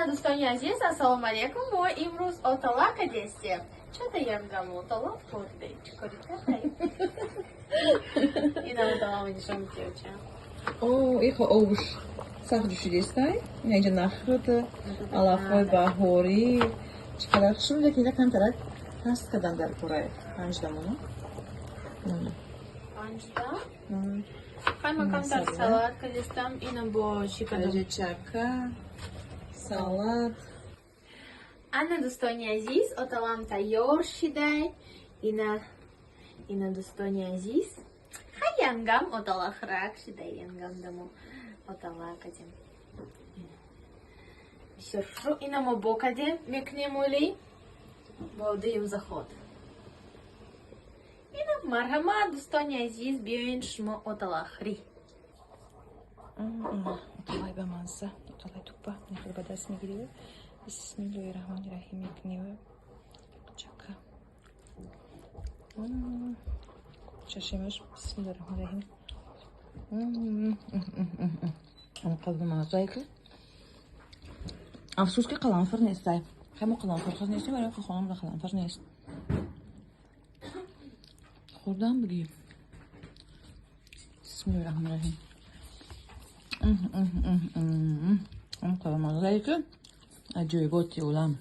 Дӯстони азиз, ассалому алайкум. Мо имрӯз отала кадестем. Чата янгам отала хӯрде. Чӣ кори кардай? Ина оталама нишон медиҳад. О, ихо овуш сахт ҷӯшидестай. Ина инҷа нахӯд, алафҳои баҳорӣ. Чӣ қадар хушрӯ, лекин ина камтарак паст кардан дар кораи панҷдамоно. Панҷда? Хай, ма камтар салат кадестам. Ина бо чӣ кадам? Инҷа чака, салат. Ана, дӯстони азиз, оталам тайёр шидай. Ина, ина, дӯстони азиз. Хай, янгам отала храк шидай, янгам дамо отала кадем. Бисёр хушрӯ. Ина мо бо кадем мекунем оли бо дуюм заход. Ина, марҳамат, дӯстони азиз, биёен шумо оталахрӣ. Оталай ба мазза, оталай тупа. Нехел ба даст мегирива. Бисмиллоҳи раҳмони раҳим мекунива. Чака. Чашимаш, бисмиллоҳи раҳмони раҳим. Онқадр маззае ки афсӯс, ки қаламфур нестай. Хай, мо қаламфурхӯр нестем, вале хонамда қаламфур нест. Хӯрдам бигӣ. Бисмиллоҳи раҳмони раҳим. Онқадр маззае ки аҷоиботи олам.